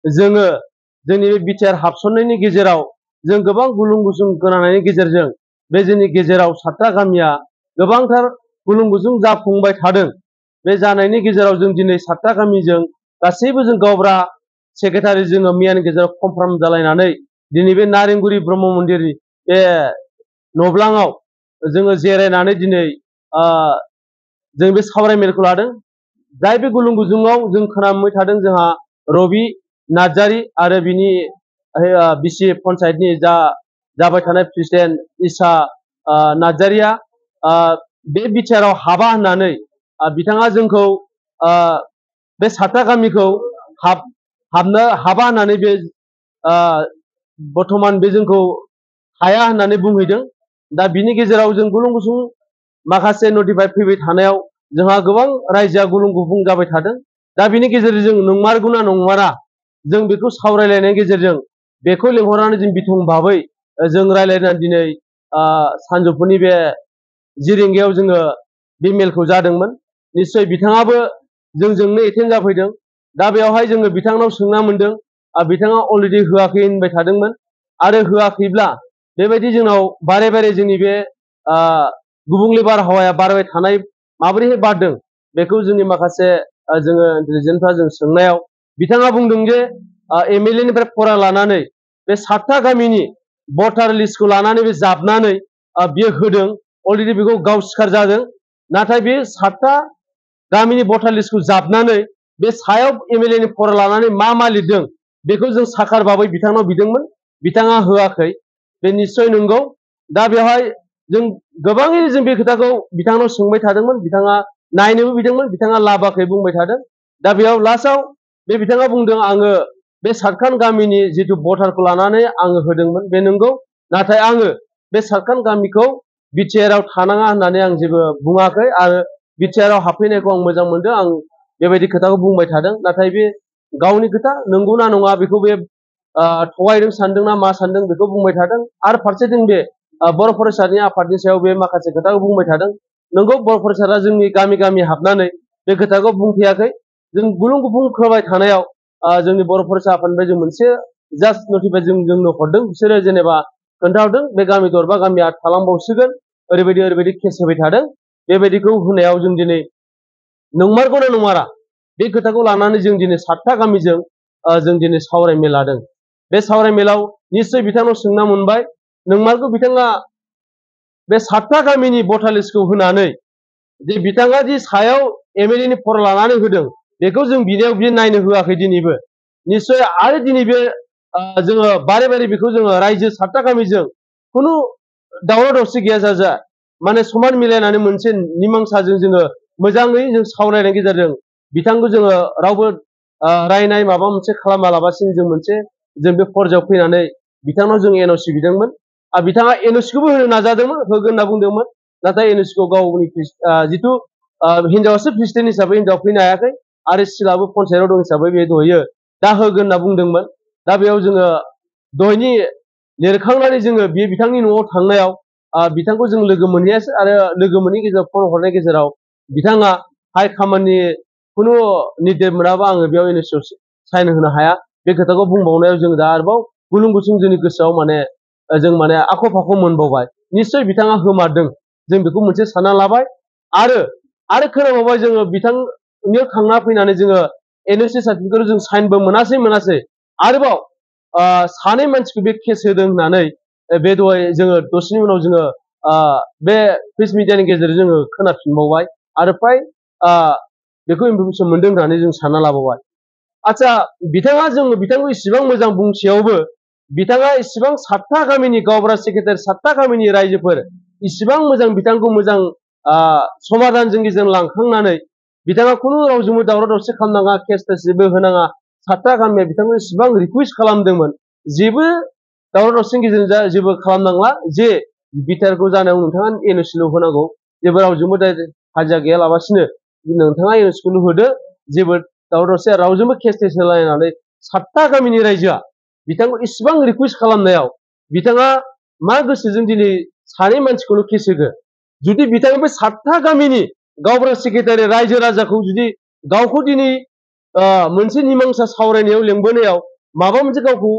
जोङो जोंनि बे बिटिआर हाबसननायनि गेजेराव जों गोबां गुलुं गुजुं खोनानायनि गेजेरजों बे जोंनि गेजेराव सातथा गामिया गोबांथार गुलुं गुजुं जाफुंबाय थादों। बे जानायनि गेजेराव जों दिनै सातथा गामिजों गासैबो जों गावब्रा सेक्रेटारि जोङो मैयानि गेजेराव कनफ्राम जालायनानै दिनै बे नारेंगुरि ब्रह्म मन्दिरनि बे नब्लाङाव जोङो जिरायनानै दिनै जों बे सावरायमेलखौ लादों। जाय बे गुलुं गुजुङाव जों खोनाबाय थादों जोंहा रबि नार्जारि आरो बिनि बिसि पन्सायतनि जाबाय थानाय प्रेसिडेन्ट इसा नार्जारिया बे बिटिआराव हाबा होननानै बिथाङा जोंखौ बे सातथा गामिखौ हाबनो हाबा होननानै बे बर्थमान बे जोंखौ हाया होननानै बुंहैदों। दा बिनि गेजेराव जों गुलुं गुजुं माखासे नटिफाइ फैबाय थानायाव जोंहा गोबां रायजोआ गुलुं गुजुं जाबाय थादों। दा बिनि गेजेरजों नंमारगौना नंमारा जों बेखौ सावरायलायनायनि गेजेरजों बेखौ लिंहरनानै जों बिथं भाबै जों रायलायनानै दिनै सानजौफुनि बे 10 रिंगायाव जोङो बे मेलखौ जादोंमोन। निश्चय बिथाङाबो जोंजोंनो एटेन्ड जाफैदों। दा बेवहाय जोङो बिथांनाव सोंना मोनदों बिथाङा अलरेडि होआखै होनबाय थादोंमोन आरो होआखैब्ला बेबायदि जोंनाव बारे बारे जोंनि बे गुबुंले बारहावाया बारबाय थानाय माबोरैहाय बारदों बेखौ जोंनि माखासे जोङो इन्टेलिजेन्सफ्रा जों सोंनायाव बिथाङा बुंदों जे एमएलए निफ्राय फरा लानानै बे सातथा गामिनि भटार लिस्टखौ लानानै बे जाबनानै बियो होदों। अलरेडि बेखौ गाव सिखार जादों। नाथाय बे सातथा गामिनि भटार लिस्टखौ जाबनानै बे सायाव एमएलए नि फरा लानानै मा लिरदों बेखौ जों साखार भाबै बिथांनाव बिदोंमोन। बिथाङा होआखै। बे निश्चय नंगौ। दा बेवहाय जों गोबाङैनो जों बे खोथाखौ बिथांनाव सोंबाय थादोंमोन। बिथाङा नायनोबो बिदोंमोन। बिथाङा लाबाखै बुंबाय थादों। दा बेयाव लास्टआव बे बिथाङा बुंदों आङो बे सातखान गामिनि जिथु भटारखौ लानानै आङो होदोंमोन बे नंगौ। नाथाय आङो बे सातखान गामिखौ बिटिआराव थानाङा होननानै आं जेबो बुङाखै आरो बिटिआराव हाबफैनायखौ आं मोजां मोनदों। आं बेबायदि खोथाखौ बुंबाय थादों। नाथाय बे गावनि खोथा नंगौना नङा बेखौ बे थगायदों सानदोंना मा सानदों बेखौ बुंबाय थादों। आरो फारसेथिं बे बर' फरायसानि आफादनि सायाव बे माखासे खोथाखौ बुंबाय थादों। नंगौ बर' फरायसाया जोंनि गामि गामि हाबनानै बे खोथाखौ बुंफैयाखै। जों गुलुं गुजुं खोबाय थानायाव जोंनि बर' फरायसा आफादनिफ्राय जों मोनसे जास्ट नटिफाइ जोंनो हरदों। बिसोरो जेनेबा खोन्थाहरदों बे गामि दरबा गामिया थालांबावसिगोन ओरैबायदि केस होबाय थादों। बेबायदिखौ होनायाव जों दिनै नंमारगौना नंमारा बे खोथाखौ लानानै जों दिनै सातथा गामिजों जों दिनै सावरायमेल लादों। बे सावरायमेलाव निश्चय बिथांनाव सोंना मोनबाय नंमारगौ बिथाङा बे सातथा गामिनि भटार लिस्टखौ होनानै जे बिथाङा जि सायाव एमएलए नि फरा लानानै होदों बेखौ जों बिनायाव बियो नायनो होआखै दिनैबो। निश्चय आरो दिनै बे जोङो बारे बारे बेखौ जोङो रायजो सातथा गामिजों खुनु दावराव दावसि गैयाजासे माने समान मिलायनानै मोनसे निमांसाजों जोङो मोजाङै जों सावरायनायनि गेजेरजों बिथांखौ जोङो रावबो रायनाय माबा मोनसे खालामालाबासिनो जों बे फर्जायाव फैनानै बिथांनाव जों एनअसि बिदोंमोन। बिथाङा एनअसिखौबो होनो नाजादोंमोन होगोन होनना बुंदोंमोन। नाथाय एनअसिखौ गावनि जिथु हिनजावासो प्रेसिडेन्ट हिसाबै हिनजाव फैनो हायाखै आरो सिलाबो पन्सायताव दं हिसाबै बे दहायो दा होगोन होनना बुंदोंमोन। दा बेयाव जोङो दहायनि लिरखांनानै जोङो बे बिथांनि न'आव थांनायाव बिथांखौ जों लोगो मोनहैयासै आरो लोगो मोनैनि गेजेराव फन हरनायनि गेजेराव बिथाङा हाइ खामानि खुनु निर्देश मोनाबा आङो बेयाव एनअसिआव साइन होनो हाया बे खोथाखौ बुंबावनायाव जों दा आरोबाव गुलुं गुजुं जोंनि गोसोआव जों आख' फाख' मोनबावबाय। निश्चय बिथाङा होमारदों जों बेखौ मोनसे सानना लाबाय। आरो खोनाबावबाय जोङो बिथांनियाव थांना फैनानै जोङो एनअसि सार्टिफिकेटआव जों साइनबो मोनासै आरोबाव सानै मानसिखौ बे केस होदों होननानै बे दहाय जोङो दसेनि उनाव जोङो बे प्रेस मिडियानि गेजेरजों जोङो खोनाफिनबावबाय आरो फ्राय बेखौ इनफरमेसन मोनदों होननानै जों सानना लाबावबाय। आচ্ছা बिथांखौ इसिबां मोजां बुंसेयावबो बिथाङा इसिबां सातथा गामिनि गावबुरा सेक्रेटारि सातथा गामिनि रायजोफोर इसिबां मोजां बिथांखौ मोजां समाधानजों गेजेरजों लांखांनानै बिथाङा खुनु रावजोंबो दावराव दावसि खालामनाङा केस जेबो होनाङा सातथा गामिया बिथांखौ इसिबां रिकुवेस्ट खालामदोंमोन जेबो दावराव दावसिनि गेजेरजों जेबो खालामनांला जे बिटिआरखौ जानायाव नोंथाङा एनअसिल' होनांगौ जेबो रावजोंबो हाजिरा गैयालाबासिनो नोंथाङा एनअसिखौल' होदो जेबो दावराव दावसि रावजोंबो केस होलायनानै सातथा गामिनि रायजोआ बिथांखौ इसिबां रिकुवेस्ट खालामनायाव बिथाङा मा गोसोजों दिनै सानै मानसिखौल' केस होगोन। जुदि बिथाङा बे सातथा गामिनि गावबुरा सेक्रेटारि रायजो राजाखौ जुदि गावखौ दिनै मोनसे निमांसा सावरायनायाव लेंबोनायाव माबा मोनसे गावखौ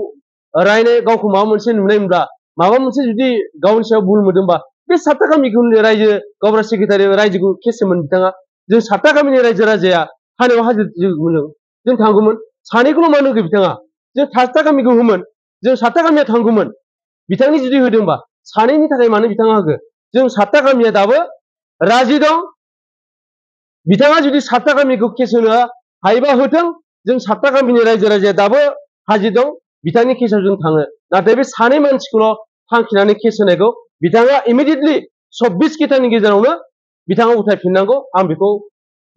रायनाय गावखौ माबा मोनसे नुनाय मोनब्ला माबा मोनसे जुदि गावनि सायाव भुल मोनदोंबा बे 7टा गामिखौ रायजो गावबुरा सेक्रेटारि रायजोखौ केसमोन बिथाङा जों 7टा गामिनि रायजो राजाया थानायाव हाजिर मोनदों जों थांगौमोन सानैखौल' मानो होखो बिथाङा जों 7टा गामिखौ होमोन जों 7टा गामिया थांगौमोन बिथांनि जुदि होदोंबा सानैनि थाखाय मानो बिथाङा होखो जों 7टा गामिया दाबो राजि दं बिथाङा जुदि 7टा गामिखौ केस होनो हायोबा होथों जों 7टा गामिनि रायजो राजाया दाबो हाजिर दं बिथांनि केसआव जों थाङो नाथाय बे सानै मानसिखौल' थांखिनानै केस होनायखौ बिथाङा इमिडियेटलि 24 घन्टानि गेजेरावनो बिथाङा उथायफिननांगौ आं बेखौ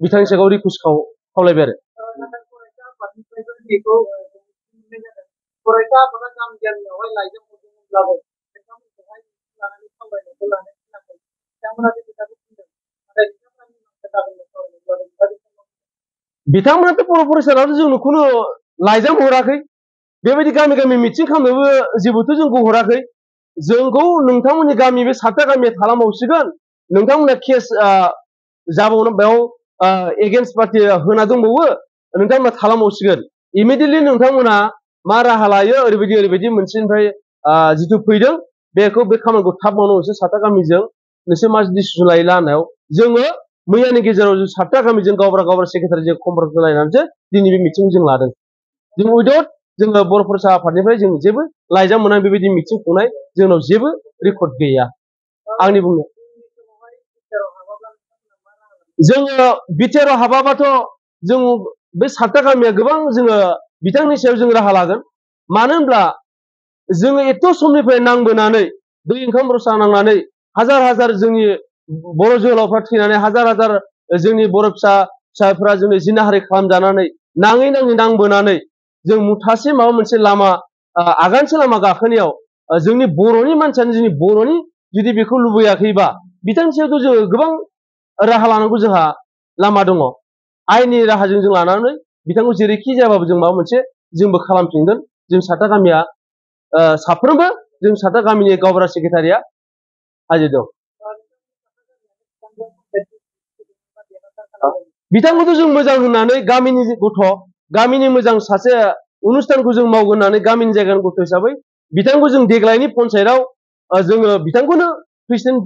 बिथांनि सायाव रिकुवेस्ट खावलायबाय आरो फरायसा आफादा गामि गामियावहाय लाइजाम हरदोंमोनब्लाबो नोंथांमोनखौहाय लानानै सावरायनायखौ लानानै खोनाखै बिथांमोना बे खोथाखौ बुंदों नाथाय बिथांमोनाथ' बर' फरायसालियाव जोंनो खुनु लाइजाम हराखै बेबायदि गामि गामि मिटिं खालामनोबो जेबोथ' जोंखौ हराखै जोंखौ नोंथांमोननि गामि बे 7टा गामिया खालामबावसिगोन नोंथांमोना केस जाबावनो बेयाव एगेन्स्ट पार्टि होना दंबावो नोंथांमोना खालामबावसिगोन इमिडियेटलि नोंथांमोना मा राहा लायो ओरैबायदि मोनसेनिफ्राय जिथु फैदों बेखौ बे खामानिखौ थाब मावनो नोंसोर 7टा गामिजों नोंसोर मा डिसिसन लायो लानायाव जोङो मैयानि गेजेराव जों 7टा गामिजों गावबुरा सेक्रेटारि जों कनफारेन्स लायनानैसो दिनै बे मिटिंखौ जों लादों जों उइदाउट जोङो बर' फरायसा आफादनिफ्राय जों जेबो लाइजाम मोननाय बेबायदि मिटिं खुंनाय जोंनाव जेबो रेकर्ड गैया आंनि बुंनाय जोङो बिटिआरआव हाबाबाथ' जों बे 7टा गामिया गोबां जोङो बिथांनि सायाव जों राहा लागोन मानो होनब्ला जोङो एथ' समनिफ्राय नांबोनानै दै ओंखाम रसा नांनानै हाजार हाजार जोंनि बर' जोहोलावफ्रा थैनानै हाजार हाजार जोंनि बर' फिसाफोरा जोंनि जिनाहारि खालामजानानै नाङै नांबोनानै जों मुथासे माबा मोनसे लामा आगानसे लामा गाखोनायाव जोंनि बर'नि मानसियानो जोंनि बर'नि जुदि बेखौ लुबैयाखैबा बिथांनि सायावथ' जोङो गोबां राहा लानांगौ जोंहा लामा दङ आयेननि राहाजों जों लानानै बिथांखौ जेरैखि जायाबाबो जों माबा मोनसे जोंबो खालामफिनगोन जों 7टा गामिया साफ्रोमबो जों 7टा गामिनि गावबुरा सेक्रेटारिया हाजिर दं बिथांखौथ' जों मोजां होननानै गामिनि गथ' गामिनि मोजां सासे अनुस्थानखौ जों मावगोन होननानै गामिनि जायगानि गथ' हिसाबै बिथांखौ जों देग्लायनि पन्सायतआव जोङो बिथांखौनो प्रेसिडेन्ट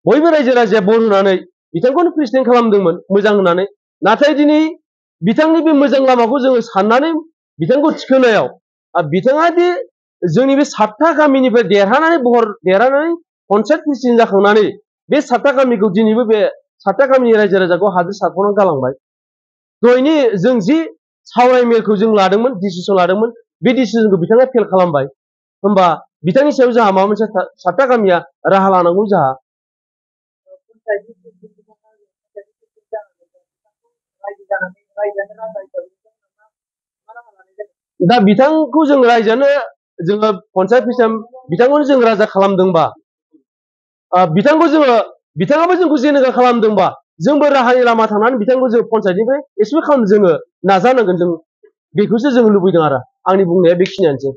बयबो रायजो राजाया भट होनानै बिथांखौनो प्रेसिडेन्ट खालामदोंमोन मोजां होननानै नाथाय दिनै बिथांनि बे मोजां लामाखौ जोङो साननानै बिथांखौ थिखोनायाव बिथाङा दि जोंनि बे 7टा गामिनिफ्राय देरहानानै पन्सायत प्रेसिडेन्ट जाखांनानै बे 7टा गामिखौ दिनैबो बे 7टा गामिनि रायजो राजाखौ हादोर सारख'नानै गालांबाय दहायनि जों जि सावराय मेलखौ जों लादोंमोन डिसिसन लादोंमोन बे डिसिसनखौ बिथाङा फेल खालामबाय होमबा बिथांनि सायाव जोंहा माबा मोनसे 7टा गामिया राहा लानांगौ जोंहा दा बिथांखौ जों रायजोआनो जोङो पन्सायत प्रेसिडेन्ट बिथांखौनो जों राजा खालामदोंबा बिथाङाबो जोंखौ जेनेगा खालामदोंबा जोंबो राहानि लामा थांनानै बिथांखौ जों पन्सायतनिफ्राय एसेबो खालामनो जोङो नाजानांगोन जों बेखौसो जों लुबैदों आरो आंनि बुंनाया बेखिनियानोसै